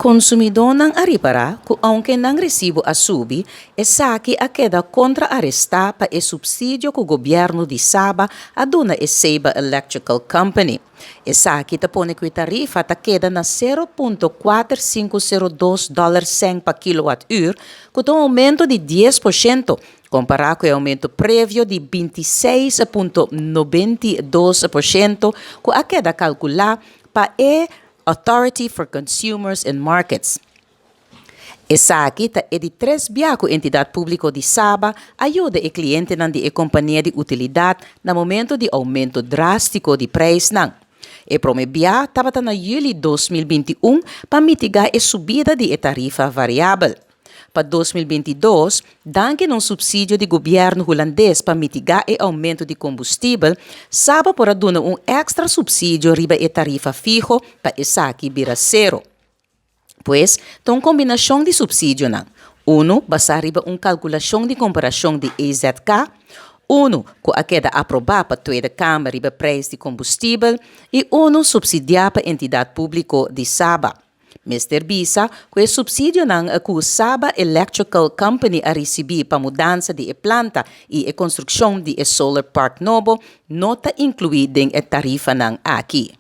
Konsumidónan a ripará ku ounke nan resibu a subi, esaki a keda kontra-arestá pa e supsidio ku gobièrnu di Saba a duna e Saba Electrical Company. Esaki ta pone ku e tarifa ta keda na 0.4502 dòler sèn pa kilowatùr, ku ta un oumento di 10% kompará ku e oumento previo di 26.92% ku a keda kalkulá pa e Authority for Consumers and Markets. Esaki ta e di tres bia ku Entidat Públiko di Saba a yuda e klientenan di e kompania di utilidat na momento di oumento drástiko di preisnan. E promé bia tabata na yüli 2021 pa mitigá e subida di e tarifa variabel. Pa 2022, danki na un supsidio di gobièrnu hulandes pa mitigá e oumento di kombustibel, Saba por a duna un èkstra supsidio riba e tarifa fiho pa esaki bira sero. Pues, ta un kombinashon di supsidionan, unu basá riba un kalkulashon di komparashon di EZK, unu ku a keda aprobá pa Tweede Kamer riba preis di kombustibel i unu supsidiá pa Entidat Públiko di Saba. Mester bisa ku e supsidionan ku Saba Electrical Company a risibí pa mudansa di e planta i e konstrukshon di e solar park nobo no ta inkluí den e tarifanan aki.